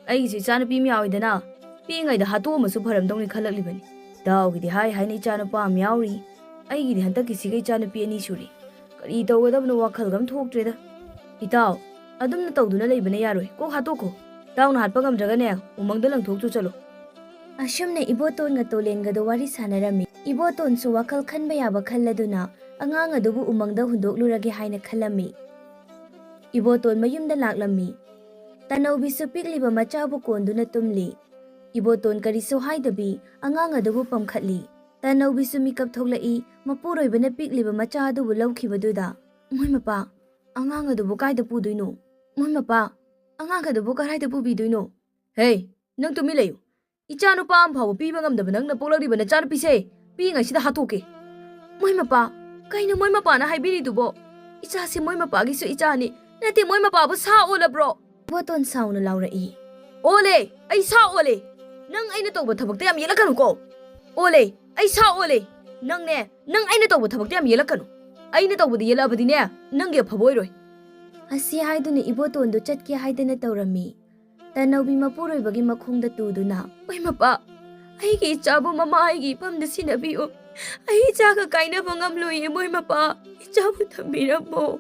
ꯑꯩꯒꯤꯁꯨ ꯏꯆꯥꯅꯨꯄꯤ ꯑꯃ ꯌꯥꯎꯋꯤꯗꯅ, ꯄꯤꯛꯏꯉꯩꯗ ꯍꯥꯠꯇꯣꯛꯑꯝꯃꯁꯨ ꯐꯔꯝꯗꯧꯅꯤ ꯈꯜꯂꯛꯂꯤꯕꯅꯤ꯫ ꯏꯇꯥꯎꯒꯤꯗꯤ ꯍꯥꯏ ꯍꯥꯏꯅ ꯏꯆꯥꯅꯨꯄꯥ ꯑꯃ ꯌꯥꯎꯔꯤ꯫ ꯑꯩꯒꯤꯗꯤ ꯍꯟꯗꯛꯀꯤꯁꯤꯒ ꯏꯆꯥꯅꯨꯄꯤ ꯑꯅꯤ ꯁꯨꯔꯦ꯫ ꯀꯔꯤ ꯇꯧꯒꯗꯕꯅꯣ ꯋꯥꯈꯜꯒ ꯑꯃ ꯊꯣꯛꯇ꯭ꯔꯦꯗ꯫ ꯏꯇꯥꯎ, ꯑꯗꯨꯝꯅ ꯇꯧꯗꯨꯅ ꯂꯩꯕꯅ ꯌꯥꯔꯣꯏ꯫ ꯀꯣꯛ ꯍꯥꯠꯇꯣꯛꯈꯣ꯫ ꯏꯇꯥꯎꯅ ꯍꯥꯠꯄ ꯉꯝꯗ꯭ꯔꯒꯅꯦ, ꯎꯃꯪꯗ ꯂꯪꯊꯣꯛꯆꯨ ꯆꯠꯂꯣ꯫ ꯑꯁꯨꯝꯅ ꯏꯕꯣꯇꯣꯟꯒ ꯇꯣꯂꯦꯟꯒꯗꯣ ꯋꯥꯔꯤ ꯁꯥꯟꯅꯔꯝꯃꯤ꯫ ꯏꯕꯣꯇꯣꯟꯁꯨ ꯋꯥꯈꯜ ꯈꯟꯕ ꯌꯥꯕ ꯈꯜꯂꯗꯨꯅ ꯑꯉꯥꯡ ꯑꯗꯨꯕꯨ ꯎꯃꯪꯗ ꯍꯨꯟꯗꯣꯛꯂꯨꯔꯒꯦ ꯍꯥꯏꯅ ꯈꯜꯂꯝꯃꯤ꯫ ꯏꯕꯣꯇꯣꯟ ꯃꯌꯨꯝꯗ ꯂꯥꯛꯂꯝꯃꯤ꯫ ꯇꯅꯧꯕꯤꯁꯨ ꯄꯤꯛꯂꯤꯕ ꯃꯆꯥꯕꯨ ꯀꯣꯟꯗꯨꯅ ꯇꯨꯝꯂꯤ꯫ ꯏꯕꯣꯇꯣꯟ ꯀꯔꯤꯁꯨ ꯍꯥꯏꯗꯕꯤ ꯑꯉꯥꯡ ꯑꯗꯨꯕꯨ ꯄꯝꯈꯠꯂꯤ꯫ ꯇꯅꯧꯕꯤꯁꯨ ꯃꯤꯀꯞ ꯊꯣꯛꯂꯛꯏ, ꯃꯄꯨꯔꯣꯏꯕꯅ ꯄꯤꯛꯂꯤꯕ ꯃꯆꯥ ꯑꯗꯨꯕꯨ ꯂꯧꯈꯤꯕꯗꯨꯗ, "ꯃꯣꯏ ꯃꯄꯥ, ꯑꯉꯥꯡ ꯑꯗꯨꯕꯨ ꯀꯥꯏꯗ ꯄꯨꯗꯣꯏꯅꯣ? ꯃꯣꯏ ꯃꯄꯥ, ꯑꯉꯥꯡ ꯑꯗꯨꯕꯨ ꯀꯗꯥꯏꯗ ꯄꯨꯕꯤꯗꯣꯏꯅꯣ?" "ꯍꯦ, ꯅꯪ ꯇꯨꯃꯤꯟ ꯂꯩꯌꯨ꯫ ꯏꯆꯥ ꯅꯨꯄꯥ ꯑꯃ ꯐꯥꯎꯕ ꯄꯤꯕ ꯉꯝꯗꯕ ꯅꯪꯅ ꯄꯣꯛꯂꯛꯂꯤꯕ ꯅꯆꯥꯅꯨꯄꯤꯁꯦ ꯄꯤꯛꯏꯉꯩꯁꯤꯗ ꯍꯥꯠꯇꯣꯛꯀꯦ꯫" "ꯃꯣꯏ ꯃꯄꯥ, ꯀꯩꯅꯣ ꯃꯣꯏ ꯃꯄꯥꯅ ꯍꯥꯏꯕꯤꯔꯤꯗꯨꯕꯣ? ꯏꯆꯥꯁꯤ ꯃꯣꯏ ꯃꯄꯥꯒꯤꯁꯨ ꯏꯆꯥꯅꯤ, ꯅꯠꯇꯦ ꯃꯣꯏ ꯃꯄꯥꯕꯨ ꯁꯥ ꯑꯣꯜꯂꯕ꯭ꯔꯣ?" ꯏꯕꯣꯇꯣꯟ ꯁꯥꯎꯅ ꯂꯥꯎꯔꯛꯏ꯫ "ꯑꯣꯜꯂꯦ, ꯑꯩ ꯁꯥ ꯑꯣꯜꯂꯦ꯫ ꯅꯪ ꯑꯩꯅ ꯇꯧꯕ ꯊꯕꯛꯇ ꯌꯥꯝ ꯌꯦꯠꯂꯛꯀꯅꯨꯀꯣ꯫ ꯑꯣꯜꯂꯦ, ꯑꯩ ꯁꯥ ꯑꯣꯜꯂꯦ꯫ ꯅꯪꯅꯦ, ꯅꯪ ꯑꯩꯅ ꯇꯧꯕ ꯊꯕꯛꯇ ꯌꯥꯝ ꯌꯦꯠꯂꯛꯀꯅꯨ꯫ ꯑꯩꯅ ꯇꯧꯕꯗ ꯌꯦꯠꯂꯛꯑꯕꯗꯤꯅꯦ, ꯅꯪꯒꯤ ꯑꯐꯕ ꯑꯣꯏꯔꯣꯏ꯫" ꯑꯁꯤ ꯍꯥꯏꯗꯨꯅ ꯏꯕꯣꯇꯣꯟꯗꯨ ꯆꯠꯀꯦ ꯍꯥꯏꯗꯅ ꯇꯧꯔꯝꯃꯤ꯫ ꯇꯅꯧꯕꯤ ꯃꯄꯨꯔꯣꯏꯕꯒꯤ ꯃꯈꯣꯡꯗ ꯇꯨꯗꯨꯅ, "ꯃꯣꯏ ꯃꯄꯥ, ꯑꯩꯒꯤ ꯏꯆꯥꯕꯨ ꯃꯃꯥ ꯑꯩꯒꯤ ꯏꯐꯝꯗ ꯁꯤꯟꯅꯕꯤꯌꯨ꯫ ꯑꯩ ꯏꯆꯥꯒ ꯀꯥꯏꯅꯕ ꯉꯝꯂꯣꯏꯌꯦ, ꯃꯣꯏ ꯃꯄꯥ꯫ ꯏꯆꯥꯕꯨ ꯊꯝꯕꯤꯔꯝꯃꯣ꯫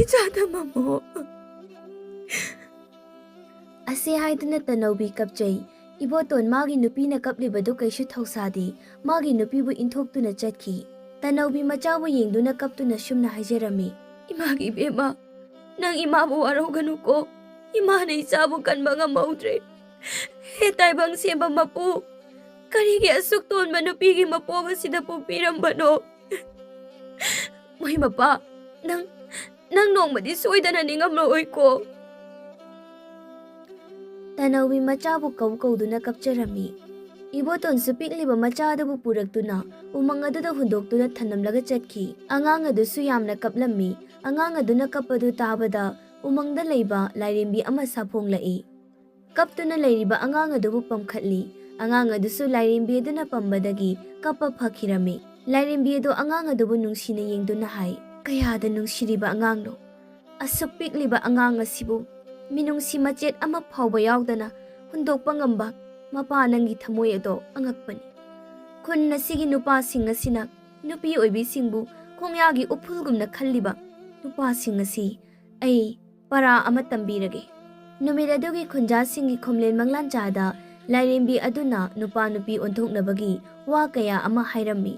ꯏꯆꯥ ꯊꯝꯃꯝꯃꯣ꯫" ꯑꯁꯤ ꯍꯥꯏꯗꯨꯅ ꯇꯅꯧꯕꯤ ꯀꯞꯆꯩ꯫ ꯏꯕꯣꯇꯣꯟ ꯃꯥꯒꯤ ꯅꯨꯄꯤꯅ ꯀꯞꯂꯤꯕꯗꯨ ꯀꯩꯁꯨ ꯊꯧꯁꯥꯗꯦ꯫ ꯃꯥꯒꯤ ꯅꯨꯄꯤꯕꯨ ꯏꯟꯊꯣꯛꯇꯨꯅ ꯆꯠꯈꯤ꯫ ꯇꯅꯧꯕꯤ ꯃꯆꯥꯕꯨ ꯌꯦꯡꯗꯨꯅ ꯀꯞꯇꯨꯅ ꯁꯨꯝꯅ ꯍꯥꯏꯖꯔꯝꯃꯤ, "ꯏꯃꯥꯒꯤ ꯏꯕꯦꯝꯃ, ꯅꯪ ꯏꯃꯥꯕꯨ ꯋꯥꯔꯧꯒꯅꯨꯀꯣ꯫ ꯏꯃꯥꯅ ꯏꯆꯥꯕꯨ ꯀꯟꯕ ꯉꯝꯍꯧꯗ꯭ꯔꯦ꯫ ꯍꯦ ꯇꯥꯏꯕꯪ ꯁꯦꯝꯕ ꯃꯄꯨ, ꯀꯔꯤꯒꯤ ꯑꯁꯨꯛ ꯇꯣꯟꯕ ꯅꯨꯄꯤꯒꯤ ꯃꯄꯣꯛ ꯑꯁꯤꯗ ꯄꯣꯛꯄꯤꯔꯝꯕꯅꯣ? ꯃꯣꯏ ꯃꯄꯥ, ꯅꯪ, ꯅꯪ ꯅꯣꯡꯃꯗꯤ ꯁꯣꯏꯗꯅ ꯅꯤꯡꯉꯝꯂꯛꯑꯣꯏꯀꯣ꯫" ꯇꯅꯧꯕꯤ ꯃꯆꯥꯕꯨ ꯀꯧ ꯀꯧꯗꯨꯅ ꯀꯞꯆꯔꯝꯃꯤ꯫ ꯏꯕꯣꯇꯣꯟꯁꯨ ꯄꯤꯛꯂꯤꯕ ꯃꯆꯥ ꯑꯗꯨꯕꯨ ꯄꯨꯔꯛꯇꯨꯅ ꯎꯃꯪ ꯑꯗꯨꯗ ꯍꯨꯟꯗꯣꯛꯇꯨꯅ ꯊꯅꯝꯂꯒ ꯆꯠꯈꯤ꯫ ꯑꯉꯥꯡ ꯑꯗꯨꯁꯨ ꯌꯥꯝꯅ ꯀꯞꯂꯝꯃꯤ꯫ ꯑꯉꯥꯡ ꯑꯗꯨꯅ ꯀꯞꯄꯗꯨ ꯇꯥꯕꯗ ꯎꯃꯪꯗ ꯂꯩꯕ ꯂꯥꯏꯔꯦꯝꯕꯤ ꯑꯃ ꯁꯥꯐꯣꯡꯂꯛꯏ꯫ ꯀꯞꯇꯨꯅ ꯂꯩꯔꯤꯕ ꯑꯉꯥꯡ ꯑꯗꯨꯕꯨ ꯄꯝꯈꯠꯂꯤ꯫ ꯑꯉꯥꯡ ꯑꯗꯨꯁꯨ ꯂꯥꯏꯔꯦꯝꯕꯤ ꯑꯗꯨꯅ ꯄꯝꯕꯗꯒꯤ ꯀꯞꯄ ꯐꯈꯤꯔꯝꯃꯤ꯫ ꯂꯥꯏꯔꯦꯝꯕꯤ ꯑꯗꯨ ꯑꯉꯥꯡ ꯑꯗꯨꯕꯨ ꯅꯨꯡꯁꯤꯅ ꯌꯦꯡꯗꯨꯅ ꯍꯥꯏ, "ꯀꯌꯥꯗ ꯅꯨꯡꯁꯤꯔꯤꯕ ꯑꯉꯥꯡꯅꯣ! ꯑꯁꯨꯛ ꯄꯤꯛꯂꯤꯕ ꯑꯉꯥꯡ ꯑꯁꯤꯕꯨ ꯃꯤꯅꯨꯡꯁꯤ ꯃꯆꯦꯠ ꯑꯃ ꯐꯥꯎꯕ ꯌꯥꯎꯗꯅ ꯍꯨꯟꯗꯣꯛꯄ ꯉꯝꯕ ꯃꯄꯥ ꯅꯪꯒꯤ ꯊꯃꯣꯏ ꯑꯗꯣ ꯑꯉꯛꯄꯅꯤ꯫ ꯈꯨꯟ ꯑꯁꯤꯒꯤ ꯅꯨꯄꯥꯁꯤꯡ ꯑꯁꯤꯅ ꯅꯨꯄꯤ ꯑꯣꯏꯕꯤꯁꯤꯡꯕꯨ ꯈꯣꯡꯌꯥꯒꯤ ꯎꯐꯨꯜꯒꯨꯝꯅ ꯈꯜꯂꯤꯕ ꯅꯨꯄꯥꯁꯤꯡ ꯑꯁꯤ ꯑꯩ ꯄꯔꯥ ꯑꯃ ꯇꯝꯕꯤꯔꯒꯦ꯫ ꯅꯨꯃꯤꯠ ꯑꯗꯨꯒꯤ ꯈꯨꯟꯖꯥꯁꯤꯡꯒꯤ ꯈꯣꯝꯂꯦꯟ ꯃꯪꯂꯥꯟꯆꯥꯗ ꯂꯥꯏꯔꯦꯝꯕꯤ ꯑꯗꯨꯅ ꯅꯨꯄꯥ ꯅꯨꯄꯤ ꯑꯣꯟꯊꯣꯛꯅꯕꯒꯤ ꯋꯥ ꯀꯌꯥ ꯑꯃ ꯍꯥꯏꯔꯝꯃꯤ꯫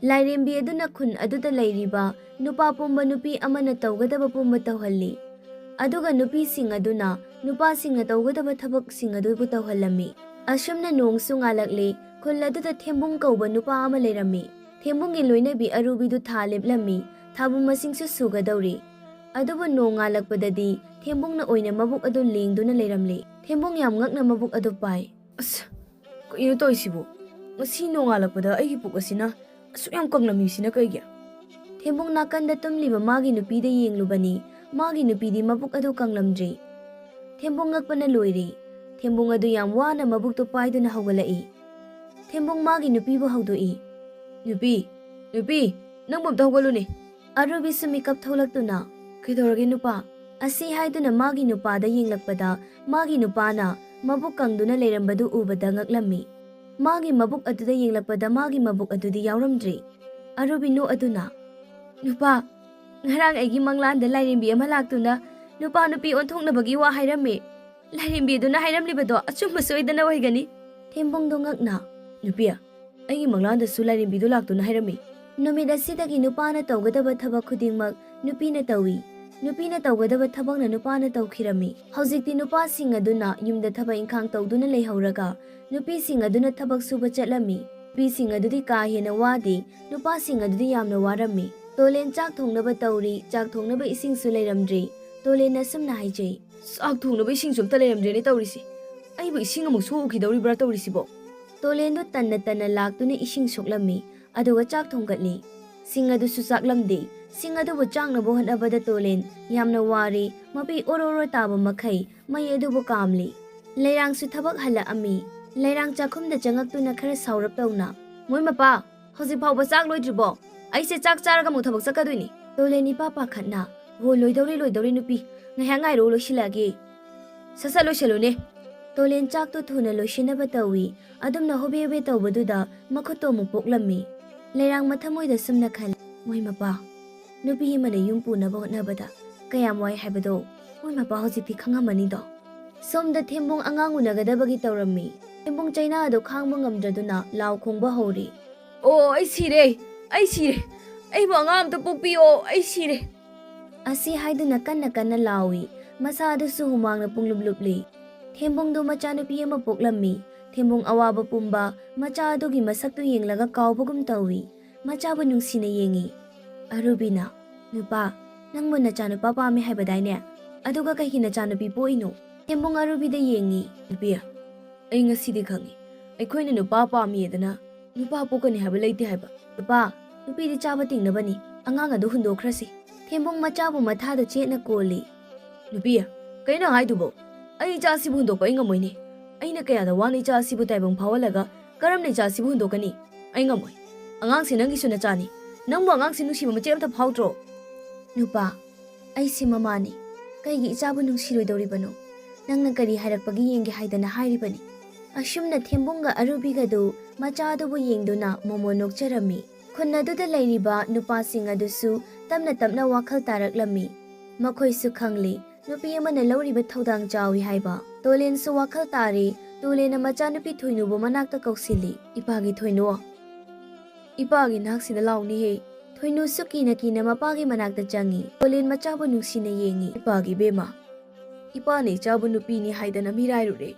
ꯂꯥꯏꯔꯦꯝꯕꯤ ꯑꯗꯨꯅ ꯈꯨꯟ ꯑꯗꯨꯗ ꯂꯩꯔꯤꯕ ꯅꯨꯄꯥ ꯄꯨꯝꯕ ꯅꯨꯄꯤ ꯑꯃꯅ ꯇꯧꯒꯗꯕ ꯄꯨꯝꯕ ꯇꯧꯍꯜꯂꯤ꯫ ꯑꯗꯨꯒ ꯅꯨꯄꯤꯁꯤꯡ ꯑꯗꯨꯅ ꯅꯨꯄꯥꯁꯤꯡꯅ ꯇꯧꯒꯗꯕ ꯊꯕꯛꯁꯤꯡ ꯑꯗꯨꯕꯨ ꯇꯧꯍꯜꯂꯝꯃꯤ꯫ ꯑꯁꯨꯝꯅ ꯅꯣꯡꯁꯨ ꯉꯥꯜꯂꯛꯂꯦ꯫ ꯈꯨꯜ ꯑꯗꯨꯗ ꯊꯦꯝꯕꯨꯡ ꯀꯧꯕ ꯅꯨꯄꯥ ꯑꯃ ꯂꯩꯔꯝꯃꯤ꯫ ꯊꯦꯝꯕꯨꯡꯒꯤ ꯂꯣꯏꯅꯕꯤ ꯑꯔꯨꯕꯤꯗꯨ ꯊꯥ ꯂꯦꯞꯂꯝꯃꯤ꯫ ꯊꯥꯕꯨ ꯃꯁꯤꯡꯁꯨ ꯁꯨꯒꯗꯧꯔꯤ꯫ ꯑꯗꯨꯕꯨ ꯅꯣꯡ ꯉꯥꯜꯂꯛꯄꯗꯗꯤ ꯊꯦꯝꯕꯨꯡꯅ ꯑꯣꯏꯅ ꯃꯕꯨꯛ ꯑꯗꯨ ꯂꯦꯡꯗꯨꯅ ꯂꯩꯔꯝꯂꯦ꯫ ꯊꯦꯝꯕꯨꯡ ꯌꯥꯝ ꯉꯛꯅ ꯃꯕꯨꯛ ꯑꯗꯨ ꯄꯥꯏ꯫ "ꯑꯁ, ꯀꯩꯅꯣ ꯇꯧꯔꯤꯁꯤꯕꯨ? ꯉꯁꯤ ꯅꯣꯡꯉꯥꯜꯂꯛꯄꯗ ꯑꯩꯒꯤ ꯄꯨꯛ ꯑꯁꯤꯅ ꯑꯁꯨꯛ ꯌꯥꯝ ꯀꯪꯂꯝꯃꯤꯁꯤꯅ ꯀꯩꯒꯤ?" ꯊꯦꯝꯕꯨꯡ ꯅꯥꯀꯟꯗ ꯇꯨꯝꯂꯤꯕ ꯃꯥꯒꯤ ꯅꯨꯄꯤꯗ ꯌꯦꯡꯂꯨꯕꯅꯤ꯫ ꯃꯥꯒꯤ ꯅꯨꯄꯤꯗꯤ ꯃꯕꯨꯛ ꯑꯗꯨ ꯀꯪꯂꯝꯗ꯭ꯔꯤ꯫ ꯊꯦꯝꯕꯨꯡ ꯉꯛꯄꯅ ꯂꯣꯏꯔꯦ꯫ ꯊꯦꯝꯕꯨꯡ ꯑꯗꯨ ꯌꯥꯝ ꯋꯥꯅ ꯃꯕꯨꯛꯇꯨ ꯄꯥꯏꯗꯨꯅ ꯍꯧꯒꯠꯂꯛꯏ꯫ ꯊꯦꯝꯕꯨꯡ ꯃꯥꯒꯤ ꯅꯨꯄꯤꯕꯨ ꯍꯧꯗꯣꯛꯏ꯫ "ꯅꯨꯄꯤ, ꯅꯨꯄꯤ, ꯅꯪꯕꯨ ꯑꯝꯇ ꯍꯧꯒꯠꯂꯨꯅꯦ!" ꯑꯔꯨꯕꯤꯁꯨ ꯃꯤꯀꯞ ꯊꯣꯛꯂꯛꯇꯨꯅ, "ꯀꯩꯗꯧꯔꯒꯦ ꯅꯨꯄꯥ?" ꯑꯁꯤ ꯍꯥꯏꯗꯨꯅ ꯃꯥꯒꯤ ꯅꯨꯄꯥꯗ ꯌꯦꯡꯂꯛꯄꯗ ꯃꯥꯒꯤ ꯅꯨꯄꯥꯅ ꯃꯕꯨꯛ ꯀꯪꯗꯨꯅ ꯂꯩꯔꯝꯕꯗꯨ ꯎꯕꯗ ꯉꯛꯂꯝꯃꯤ꯫ ꯃꯥꯒꯤ ꯃꯕꯨꯛ ꯑꯗꯨꯗ ꯌꯦꯡꯂꯛꯄꯗ ꯃꯥꯒꯤ ꯃꯕꯨꯛ ꯑꯗꯨꯗꯤ ꯌꯥꯎꯔꯝꯗ꯭ꯔꯦ꯫ ꯑꯔꯨꯕꯤ ꯅꯣꯛꯑꯗꯨꯅ, "ꯅꯨꯄꯥ, ꯉꯔꯥꯡ ꯑꯩꯒꯤ ꯃꯪꯂꯥꯟꯗ ꯂꯥꯏꯔꯦꯝꯕꯤ ꯑꯃ ꯂꯥꯛꯇꯨꯅ ꯅꯨꯄꯥ ꯅꯨꯄꯤ ꯑꯣꯟꯊꯣꯛꯅꯕꯒꯤ ꯋꯥ ꯍꯥꯏꯔꯝꯃꯤ꯫ ꯂꯥꯏꯔꯦꯝꯕꯤꯗꯨꯅ ꯍꯥꯏꯔꯝꯂꯤꯕꯗꯣ ꯑꯆꯨꯝꯕ ꯁꯣꯏꯗꯅ ꯑꯣꯏꯒꯅꯤ꯫" ꯊꯦꯝꯕꯨꯡꯗꯣ ꯉꯛꯅ, "ꯅꯨꯄꯤ, ꯑꯩꯒꯤ ꯃꯪꯂꯥꯟꯗꯁꯨ ꯂꯥꯏꯔꯦꯝꯕꯤꯗꯨ ꯂꯥꯛꯇꯨꯅ ꯍꯥꯏꯔꯝꯃꯤ꯫" ꯅꯨꯃꯤꯠ ꯑꯁꯤꯗꯒꯤ ꯅꯨꯄꯥꯅ ꯇꯧꯒꯗꯕ ꯊꯕꯛ ꯈꯨꯗꯤꯡꯃꯛ ꯅꯨꯄꯤꯅ ꯇꯧꯏ꯫ ꯅꯨꯄꯤꯅ ꯇꯧꯒꯗꯕ ꯊꯕꯛꯅ ꯅꯨꯄꯥꯅ ꯇꯧꯈꯤꯔꯝꯃꯤ꯫ ꯍꯧꯖꯤꯛꯇꯤ ꯅꯨꯄꯥꯁꯤꯡ ꯑꯗꯨꯅ ꯌꯨꯝꯗ ꯊꯕꯛ ꯏꯪꯈꯥꯡ ꯇꯧꯗꯨꯅ ꯂꯩꯍꯧꯔꯒ ꯅꯨꯄꯤꯁꯤꯡ ꯑꯗꯨꯅ ꯊꯕꯛ ꯁꯨꯕ ꯆꯠꯂꯝꯃꯤ꯫ ꯅꯨꯄꯤꯁꯤꯡ ꯑꯗꯨꯗꯤ ꯀꯥ ꯍꯦꯟꯅ ꯋꯥꯗꯦ, ꯅꯨꯄꯥꯁꯤꯡ ꯑꯗꯨꯗꯤ ꯌꯥꯝꯅ ꯋꯥꯔꯝꯃꯤ꯫ ꯇꯣꯂꯦꯟ ꯆꯥꯛ ꯊꯣꯡꯅꯕ ꯇꯧꯔꯤ, ꯆꯥꯛ ꯊꯣꯡꯅꯕ ꯏꯁꯤꯡꯁꯨ ꯂꯩꯔꯝꯗ꯭ꯔꯤ꯫ ꯇꯣꯂꯦꯟꯅ ꯑꯁꯨꯝꯅ ꯍꯥꯏꯖꯩ, "ꯆꯥꯛ ꯊꯣꯡꯅꯕ ꯏꯁꯤꯡꯁꯨ ꯑꯝꯇ ꯂꯩꯔꯝꯗ꯭ꯔꯦꯅꯦ ꯇꯧꯔꯤꯁꯦ꯫ ꯑꯩꯕꯨ ꯏꯁꯤꯡ ꯑꯃꯨꯛ ꯁꯣꯛꯎꯈꯤꯗꯧꯔꯤꯕ꯭ꯔꯥ ꯇꯧꯔꯤꯁꯤꯕꯣ?" ꯇꯣꯂꯦꯟꯗꯨ ꯇꯟꯅ ꯇꯟꯅ ꯂꯥꯛꯇꯨꯅ ꯏꯁꯤꯡ ꯁꯣꯛꯂꯝꯃꯤ, ꯑꯗꯨꯒ ꯆꯥꯛ ꯊꯣꯡꯒꯠꯂꯤ꯫ ꯁꯤꯡ ꯑꯗꯨꯁꯨ ꯆꯥꯛꯂꯝꯗꯦ꯫ ꯁꯤꯡ ꯑꯗꯨꯕꯨ ꯆꯥꯛꯅꯕ ꯍꯣꯠꯅꯕꯗ ꯇꯣꯂꯦꯟ ꯌꯥꯝꯅ ꯋꯥꯔꯦ, ꯃꯄꯤ ꯑꯣꯔꯣ ꯑꯣꯔꯣ ꯇꯥꯕ ꯃꯈꯩ ꯃꯩ ꯑꯗꯨꯕꯨ ꯀꯥꯝꯂꯤ꯫ ꯂꯩꯔꯥꯡꯁꯨ ꯊꯕꯛ ꯍꯜꯂꯛꯑꯝꯃꯤ꯫ ꯂꯩꯔꯥꯡ ꯆꯥꯛꯈꯨꯝꯗ ꯆꯪꯉꯛꯇꯨꯅ ꯈꯔ ꯁꯥꯎꯔꯞ ꯇꯧꯅ, "ꯃꯣꯏ ꯃꯄꯥ, ꯍꯧꯖꯤꯛ ꯐꯥꯎꯕ ꯆꯥꯛ ꯂꯣꯏꯗ꯭ꯔꯤꯕꯣ? ꯑꯩꯁꯦ ꯆꯥꯛ ꯆꯥꯔꯒ ꯑꯃꯨꯛ ꯊꯕꯛ ꯆꯠꯀꯗꯣꯏꯅꯤ꯫" ꯇꯣꯂꯦꯟ ꯏꯄꯥ ꯄꯥꯈꯠꯅ, ꯍꯣ, ꯂꯣꯏꯗꯧꯔꯦ, ꯂꯣꯏꯗꯧꯔꯦ ꯅꯨꯄꯤ꯫ ꯉꯥꯏꯍꯥꯛ ꯉꯥꯏꯔꯣ, ꯂꯣꯏꯁꯤꯜꯂꯛꯑꯒꯦ꯫ ꯁꯠ ꯁꯠ ꯂꯣꯏꯁꯤꯜꯂꯨꯅꯦ꯫ ꯇꯣꯂꯦꯟ ꯆꯥꯛꯇꯣ ꯊꯨꯅ ꯂꯣꯏꯁꯤꯟꯅꯕ ꯇꯧꯏ꯫ ꯑꯗꯨꯝꯅ ꯍꯣꯕꯦ ꯍꯣꯕꯦ ꯇꯧꯕꯗꯨꯗ ꯃꯈꯨꯠꯇꯣ ꯑꯃꯨꯛ ꯄꯣꯛꯂꯝꯃꯤ꯫ ꯂꯩꯔꯥꯡ ꯃꯊꯃꯣꯏꯗ ꯁꯨꯝꯅ ꯈꯜꯂꯤ, "ꯃꯣꯏ ꯃꯄꯥ, ꯅꯨꯄꯤ ꯑꯃꯅ ꯌꯨꯝ ꯄꯨꯅꯕ ꯍꯣꯠꯅꯕꯗ ꯀꯌꯥꯝ ꯋꯥꯏ ꯍꯥꯏꯕꯗꯣ ꯃꯣꯏ ꯃꯄꯥ ꯍꯧꯖꯤꯛꯇꯤ ꯈꯪꯉꯝꯃꯅꯤꯗꯣ"꯫ ꯁꯣꯝꯗ ꯊꯦꯝꯕꯨꯡ ꯑꯉꯥꯡ ꯎꯅꯒꯗꯕꯒꯤ ꯇꯧꯔꯝꯃꯤ꯫ ꯊꯦꯝꯕꯨꯡ ꯆꯩꯅꯥ ꯑꯗꯨ ꯈꯥꯡꯕ ꯉꯝꯗ꯭ꯔꯗꯨꯅ ꯂꯥꯎ ꯈꯣꯡꯕ ꯍꯧꯔꯤ꯫ "ꯑꯣ, ꯑꯩ ꯁꯤꯔꯦ! ꯑꯩ ꯁꯤꯔꯦ! ꯑꯩꯕꯨ ꯑꯉꯥꯡ ꯑꯝꯇ ꯄꯣꯛꯄꯤꯌꯣ! ꯑꯩ ꯁꯤꯔꯦ!" ꯑꯁꯤ ꯍꯥꯏꯗꯨꯅ ꯀꯟꯅ ꯀꯟꯅ ꯂꯥꯎꯏ꯫ ꯃꯁꯥ ꯑꯗꯨꯁꯨ ꯍꯨꯃꯥꯡꯅ ꯄꯨꯡꯂꯨꯞ ꯂꯨꯞꯂꯤ꯫ ꯊꯦꯝꯕꯨꯡꯗꯨ ꯃꯆꯥꯅꯨꯄꯤ ꯑꯃ ꯄꯣꯛꯂꯝꯃꯤ꯫ ꯊꯦꯝꯕꯨꯡ ꯑꯋꯥꯕ ꯄꯨꯝꯕ ꯃꯆꯥ ꯑꯗꯨꯒꯤ ꯃꯁꯛꯇꯨ ꯌꯦꯡꯂꯒ ꯀꯥꯎꯕꯒꯨꯝ ꯇꯧꯏ꯫ ꯃꯆꯥꯕꯨ ꯅꯨꯡꯁꯤꯅ ꯌꯦꯡꯏ꯫ ꯑꯔꯨꯕꯤꯅ, "ꯅꯨꯄꯥ, ꯅꯪꯕꯨ ꯅꯆꯥꯅꯨꯄꯥ ꯄꯥꯝꯃꯤ ꯍꯥꯏꯕꯗꯥꯏꯅꯦ? ꯑꯗꯨꯒ ꯀꯩꯒꯤ ꯅꯆꯥꯅꯨꯄꯤ ꯄꯣꯛꯏꯅꯣ?" ꯊꯦꯝꯕꯨꯡ ꯑꯔꯨꯕꯤꯗ ꯌꯦꯡꯏ꯫ "ꯅꯨꯄꯤ, ꯑꯩ ꯉꯁꯤꯗꯤ ꯈꯪꯉꯤ꯫ ꯑꯩꯈꯣꯏꯅ ꯅꯨꯄꯥ ꯄꯥꯝꯃꯤꯗꯅ ꯅꯨꯄꯥ ꯄꯣꯛꯀꯅꯤ ꯍꯥꯏꯕ ꯂꯩꯇꯦ ꯍꯥꯏꯕ꯫ ꯅꯨꯄꯥ, ꯅꯨꯄꯤꯗꯤ ꯆꯥꯕ ꯇꯤꯡꯅꯕꯅꯤ꯫ ꯑꯉꯥꯡ ꯑꯗꯨ ꯍꯨꯟꯗꯣꯛꯈ꯭ꯔꯁꯤ"꯫ ꯊꯦꯝꯕꯨꯡ ꯃꯆꯥꯕꯨ ꯃꯊꯥꯗ ꯆꯦꯠꯅ ꯀꯣꯜꯂꯤ꯫ "ꯅꯨꯄꯤ, ꯀꯩꯅꯣ ꯍꯥꯏꯗꯨꯕꯣ? ꯑꯩ ꯏꯆꯥꯁꯤꯕꯨ ꯍꯨꯟꯗꯣꯛꯄ ꯑꯩ ꯉꯝꯃꯣꯏꯅꯦ꯫ ꯑꯩꯅ ꯀꯌꯥꯗ ꯋꯥꯅ ꯏꯆꯥ ꯑꯁꯤꯕꯨ ꯇꯥꯏꯕꯪ ꯐꯥꯎꯍꯜꯂꯒ ꯀꯔꯝꯅ ꯏꯆꯥ ꯑꯁꯤꯕꯨ ꯍꯨꯟꯗꯣꯛꯀꯅꯤ? ꯑꯩ ꯉꯝꯃꯣꯏ꯫ ꯑꯉꯥꯡꯁꯦ ꯅꯪꯒꯤꯁꯨ ꯅꯆꯥꯅꯤ꯫ ꯅꯪꯕꯨ ꯑꯉꯥꯡꯁꯦ ꯅꯨꯡꯁꯤꯕ ꯃꯆꯦꯠ ꯑꯝꯇ ꯐꯥꯎꯗ꯭ꯔꯣ?" "ꯅꯨꯄꯥ, ꯑꯩꯁꯦ ꯃꯃꯥꯅꯤ꯫ ꯀꯩꯒꯤ ꯏꯆꯥꯕꯨ ꯅꯨꯡꯁꯤꯔꯣꯏꯗꯧꯔꯤꯕꯅꯣ? ꯅꯪꯅ ꯀꯔꯤ ꯍꯥꯏꯔꯛꯄꯒꯦ ꯌꯦꯡꯒꯦ ꯍꯥꯏꯗꯅ ꯍꯥꯏꯔꯤꯕꯅꯤ"꯫ ꯑꯁꯨꯝꯅ ꯊꯦꯝꯕꯨꯡꯒ ꯑꯔꯨꯕꯤꯒꯗꯨ ꯃꯆꯥ ꯑꯗꯨꯕꯨ ꯌꯦꯡꯗꯨꯅ ꯃꯣꯃꯣꯟ ꯅꯣꯛꯆꯔꯝꯃꯤ꯫ ꯈꯨꯟ ꯑꯗꯨꯗ ꯂꯩꯔꯤꯕ ꯅꯨꯄꯥꯁꯤꯡ ꯑꯗꯨꯁꯨ ꯇꯞꯅ ꯇꯞꯅ ꯋꯥꯈꯜ ꯇꯥꯔꯛꯂꯝꯃꯤ꯫ ꯃꯈꯣꯏꯁꯨ ꯈꯪꯂꯤ, ꯅꯨꯄꯤ ꯑꯃꯅ ꯂꯧꯔꯤꯕ ꯊꯧꯗꯥꯡ ꯆꯥꯎꯏ ꯍꯥꯏꯕ꯫ ꯇꯣꯂꯦꯟꯁꯨ ꯋꯥꯈꯜ ꯇꯥꯔꯤ꯫ ꯇꯣꯂꯦꯟꯅ ꯃꯆꯥꯅꯨꯄꯤ ꯊꯣꯏꯅꯨꯕꯨ ꯃꯅꯥꯛꯇ ꯀꯧꯁꯤꯜꯂꯤ꯫ "ꯏꯄꯥꯒꯤ ꯊꯣꯏꯅꯨ, ꯏꯄꯥꯒꯤ ꯅꯥꯛꯁꯤꯗ ꯂꯥꯎꯅꯦꯍꯦ"꯫ ꯊꯣꯏꯅꯨꯁꯨ ꯀꯤꯅ ꯀꯤꯅ ꯃꯄꯥꯒꯤ ꯃꯅꯥꯛꯇ ꯆꯪꯏ꯫ ꯇꯣꯂꯦꯟ ꯃꯆꯥꯕꯨ ꯅꯨꯡꯁꯤꯅ ꯌꯦꯡꯏ꯫ "ꯏꯄꯥꯒꯤ ꯏꯕꯦꯝꯃ, ꯏꯄꯥꯅ ꯏꯆꯥꯕꯨ ꯅꯨꯄꯤꯅꯤ ꯍꯥꯏꯗꯅ ꯃꯤꯔꯥꯏꯔꯨꯔꯦ꯫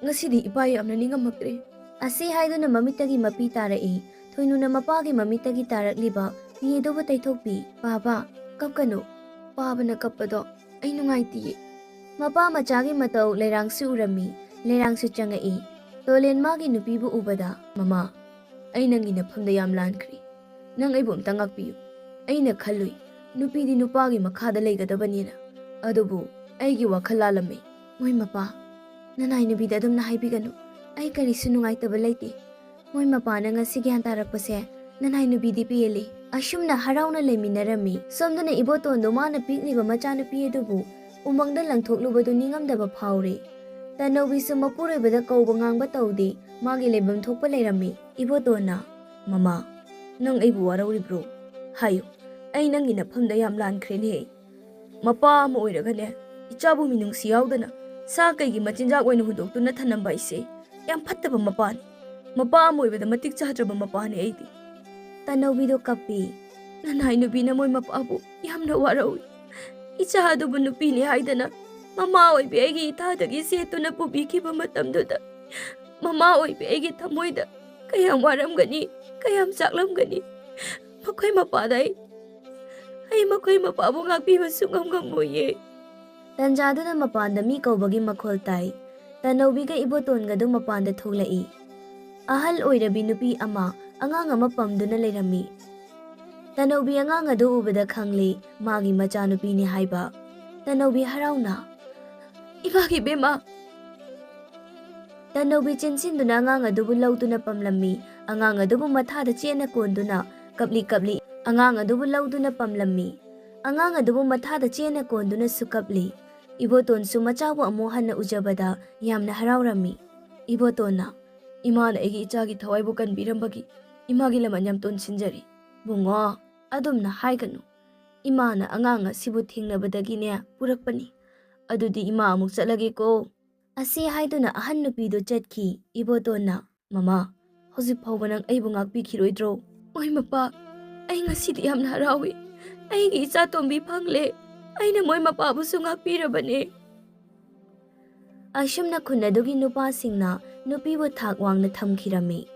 ꯉꯁꯤꯗꯤ ꯏꯄꯥ ꯌꯥꯝꯅ ꯅꯤꯡꯉꯝꯃꯛꯇ꯭ꯔꯦ"꯫ ꯑꯁꯤ ꯍꯥꯏꯗꯨꯅ ꯃꯃꯤꯠꯇꯒꯤ ꯃꯄꯤ ꯇꯥꯔꯛꯏ꯫ ꯊꯣꯏꯅꯨꯅ ꯃꯄꯥꯒꯤ ꯃꯃꯤꯠꯇꯒꯤ ꯇꯥꯔꯛꯂꯤꯕ ꯄꯤ ꯑꯗꯨꯕꯨ ꯇꯩꯊꯣꯛꯄꯤ꯫ "ꯄꯥꯕ, ꯀꯞꯀꯅꯨ꯫ ꯄꯥꯕꯅ ꯀꯞꯄꯗꯣ ꯑꯩ ꯅꯨꯡꯉꯥꯏꯇꯤꯌꯦ"꯫ ꯃꯄꯥ ꯃꯆꯥꯒꯤ ꯃꯇꯧ ꯂꯩꯔꯥꯡꯁꯨ ꯎꯔꯝꯃꯤ꯫ ꯂꯩꯔꯥꯡꯁꯨ ꯆꯪꯉꯛꯏ꯫ ꯇꯣꯂꯦꯟ ꯃꯥꯒꯤ ꯅꯨꯄꯤꯕꯨ ꯎꯕꯗ, "ꯃꯃꯥ, ꯑꯩ ꯅꯪꯒꯤ ꯅꯐꯝꯗ ꯌꯥꯝ ꯂꯥꯟꯈ꯭ꯔꯦ꯫ ꯅꯪ ꯑꯩꯕꯨ ꯑꯝꯇ ꯉꯥꯛꯄꯤꯌꯨ꯫ ꯑꯩꯅ ꯈꯜꯂꯨꯏ, ꯅꯨꯄꯤꯗꯤ ꯅꯨꯄꯥꯒꯤ ꯃꯈꯥꯗ ꯂꯩꯒꯗꯕꯅꯦꯅ꯫ ꯑꯗꯨꯕꯨ ꯑꯩꯒꯤ ꯋꯥꯈꯜ ꯂꯥꯜꯂꯝꯃꯦ꯫ ꯃꯣꯏ ꯃꯄꯥ, ꯅꯅꯥꯏ ꯅꯨꯄꯤꯗ ꯑꯗꯨꯝꯅ ꯍꯥꯏꯕꯤꯒꯅꯨ꯫ ꯑꯩ ꯀꯔꯤꯁꯨ ꯅꯨꯡꯉꯥꯏꯇꯕ ꯂꯩꯇꯦ꯫ ꯃꯣꯏ ꯃꯄꯥꯅ ꯉꯁꯤ ꯒ꯭ꯌꯥꯟ ꯇꯥꯔꯛꯄꯁꯦ ꯅꯅꯥꯏ ꯅꯨꯄꯤꯗꯤ ꯄꯦꯜꯂꯤ꯫ ꯑꯁꯨꯝꯅ ꯍꯔꯥꯎꯅ ꯂꯩꯃꯤꯟꯅꯔꯝꯃꯤ꯫ ꯁꯣꯝꯗꯅ ꯏꯕꯣꯇꯣꯟꯗꯣ ꯃꯥꯅ ꯄꯤꯛꯂꯤꯕ ꯃꯆꯥꯅꯨꯄꯤ ꯑꯗꯨꯕꯨ ꯎꯃꯪꯗ ꯂꯪꯊꯣꯛꯂꯨꯕꯗꯨ ꯅꯤꯡꯉꯝꯗꯕ ꯐꯥꯎꯔꯦ꯫ ꯇꯅꯧꯕꯤꯁꯨ ꯃꯄꯨꯔꯣꯏꯕꯗ ꯀꯧꯕ ꯉꯥꯡꯕ ꯇꯧꯗꯦ, ꯃꯥꯒꯤ ꯂꯩꯐꯝ ꯊꯣꯛꯄ ꯂꯩꯔꯝꯃꯤ꯫ ꯏꯕꯣꯇꯣꯟꯅ, "ꯃꯃꯥ, ꯅꯪ ꯑꯩꯕꯨ ꯋꯥꯔꯧꯔꯤꯕ꯭ꯔꯣ? ꯍꯥꯏꯌꯨ, ꯑꯩ ꯅꯪꯒꯤ ꯅꯐꯝꯗ ꯌꯥꯝ ꯂꯥꯟꯈ꯭ꯔꯦꯅꯦ꯫ ꯃꯄꯥ ꯑꯃ ꯑꯣꯏꯔꯒꯅꯦ, ꯏꯆꯥꯕꯨ ꯃꯤꯅꯨꯡꯁꯤ ꯌꯥꯎꯗꯅ ꯁꯥ ꯀꯩꯒꯤ ꯃꯆꯤꯟꯖꯥꯛ ꯑꯣꯏꯅ ꯍꯨꯟꯗꯣꯛꯇꯨꯅ ꯊꯅꯝꯕ ꯍꯥꯏꯁꯦ ꯌꯥꯝ ꯐꯠꯇꯕ ꯃꯄꯥꯅꯤ꯫ ꯃꯄꯥ ꯑꯃ ꯑꯣꯏꯕꯗ ꯃꯇꯤꯛ ꯆꯥꯗ꯭ꯔꯕ ꯃꯄꯥꯅꯤ ꯑꯩꯗꯤ꯫" ꯇꯅꯧꯕꯤꯗꯣ ꯀꯞꯄꯤ꯫ "ꯅꯅꯥꯏ ꯅꯨꯄꯤꯅ ꯃꯣꯏ ꯃꯄꯥꯕꯨ ꯌꯥꯝꯅ ꯋꯥꯔꯧꯏ꯫ ꯏꯆꯥ ꯑꯗꯨꯕꯨ ꯅꯨꯄꯤꯅꯤ ꯍꯥꯏꯗꯅ ꯃꯃꯥ ꯑꯣꯏꯕꯤ ꯑꯩꯒꯤ ꯏꯊꯥꯗꯒꯤ ꯁꯦꯠꯇꯨꯅ ꯄꯨꯕꯤꯈꯤꯕ ꯃꯇꯝꯗꯨꯗ ꯃꯃꯥ ꯑꯣꯏꯕꯤ ꯑꯩꯒꯤ ꯊꯃꯣꯏꯗ ꯀꯌꯥꯝ ꯋꯥꯔꯝꯒꯅꯤ, ꯀꯌꯥꯝ ꯆꯥꯛꯂꯝꯒꯅꯤ꯫ ꯃꯈꯣꯏ ꯃꯄꯥꯗ ꯑꯩ, ꯑꯩ ꯃꯈꯣꯏ ꯃꯄꯥꯕꯨ ꯉꯥꯛꯄꯤꯕ ꯁꯨꯡꯉꯝ ꯉꯝꯃꯣꯏꯌꯦ꯫" ꯇꯟꯖꯥꯗꯨꯗ ꯃꯄꯥꯟꯗ ꯃꯤ ꯀꯧꯕꯒꯤ ꯃꯈꯣꯜ ꯇꯥꯏ꯫ ꯇꯅꯧꯕꯤꯒ ꯏꯕꯣꯇꯣꯟꯒꯗꯨ ꯃꯄꯥꯟꯗ ꯊꯣꯛꯂꯛꯏ꯫ ꯑꯍꯜ ꯑꯣꯏꯔꯕꯤ ꯅꯨꯄꯤ ꯑꯃ ꯑꯉꯥꯡ ꯑꯃ ꯄꯝꯗꯨꯅ ꯂꯩꯔꯝꯃꯤ꯫ ꯇꯅꯧꯕꯤ ꯑꯉꯥꯡ ꯑꯗꯨ ꯎꯕꯗ ꯈꯪꯂꯦ ꯃꯥꯒꯤ ꯃꯆꯥꯅꯨꯄꯤꯅꯤ ꯍꯥꯏꯕ꯫ ꯇꯅꯧꯕꯤ ꯍꯔꯥꯎꯅ, "ꯏꯃꯥꯒꯤ ꯏꯕꯦꯝꯃ!" ꯇꯅꯧꯕꯤ ꯆꯦꯟꯁꯤꯟꯗꯨꯅ ꯑꯉꯥꯡ ꯑꯗꯨꯕꯨ ꯂꯧꯗꯨꯅ ꯄꯝꯂꯝꯃꯤ꯫ ꯑꯉꯥꯡ ꯑꯗꯨꯕꯨ ꯃꯊꯥꯗ ꯆꯦꯠꯅ ꯀꯣꯟꯗꯨꯅ ꯀꯞꯂꯤ ꯀꯞꯂꯤ ꯑꯉꯥꯡ ꯑꯗꯨꯕꯨ ꯂꯧꯗꯨꯅ ꯄꯝꯂꯝꯃꯤ꯫ ꯑꯉꯥꯡ ꯑꯗꯨꯕꯨ ꯃꯊꯥꯗ ꯆꯦꯠꯅ ꯀꯣꯟꯗꯨꯅꯁꯨ ꯀꯞꯂꯤ꯫ ꯏꯕꯣꯇꯣꯟꯁꯨ ꯃꯆꯥꯕꯨ ꯑꯃꯨꯛ ꯍꯟꯅ ꯎꯖꯕꯗ ꯌꯥꯝꯅ ꯍꯔꯥꯎꯔꯝꯃꯤ꯫ ꯏꯕꯣꯇꯣꯟꯅ, "ꯏꯃꯥꯅ ꯑꯩꯒꯤ ꯏꯆꯥꯒꯤ ꯊꯋꯥꯏꯕꯨ ꯀꯟꯕꯤꯔꯝꯕꯒꯤ ꯏꯃꯥꯒꯤ ꯂꯃꯟ ꯌꯥꯝ ꯇꯣꯟꯁꯤꯟꯖꯔꯤ꯫ ꯕꯨꯡꯉꯣ, ꯑꯗꯨꯝꯅ ꯍꯥꯏꯒꯅꯨ꯫ ꯏꯃꯥꯅ ꯑꯉꯥꯡ ꯑꯁꯤꯕꯨ ꯊꯦꯡꯅꯕꯗꯒꯤꯅꯦ ꯄꯨꯔꯛꯄꯅꯤ꯫ ꯑꯗꯨꯗꯤ ꯏꯃꯥ ꯑꯃꯨꯛ ꯆꯠꯂꯒꯦꯀꯣ꯫" ꯑꯁꯤ ꯍꯥꯏꯗꯨꯅ ꯑꯍꯟ ꯅꯨꯄꯤꯗꯨ ꯆꯠꯈꯤ꯫ ꯏꯕꯣꯇꯣꯟꯅ, "ꯃꯃꯥ, ꯍꯧꯖꯤꯛ ꯐꯥꯎꯕ ꯅꯪ ꯑꯩꯕꯨ ꯉꯥꯛꯄꯤꯈꯤꯔꯣꯏꯗ꯭ꯔꯣ?" "ꯍꯣꯏ ꯃꯄꯥ, ꯑꯩ ꯉꯁꯤꯗꯤ ꯌꯥꯝꯅ ꯍꯔꯥꯎꯏ꯫ ꯑꯩꯒꯤ ꯏꯆꯥ ꯇꯣꯝꯕꯤ ꯐꯪꯂꯦ꯫ ꯑꯩꯅ ꯃꯣꯏ ꯃꯄꯥꯕꯨꯁꯨ ꯉꯥꯛꯄꯤꯔꯕꯅꯦ꯫" ꯑꯁꯨꯝꯅ ꯈꯨꯟ ꯑꯗꯨꯒꯤ ꯅꯨꯄꯥꯁꯤꯡꯅ ꯅꯨꯄꯤꯕꯨ ꯊꯥꯛ ꯋꯥꯡꯅ ꯊꯝꯈꯤꯔꯝꯃꯤ꯫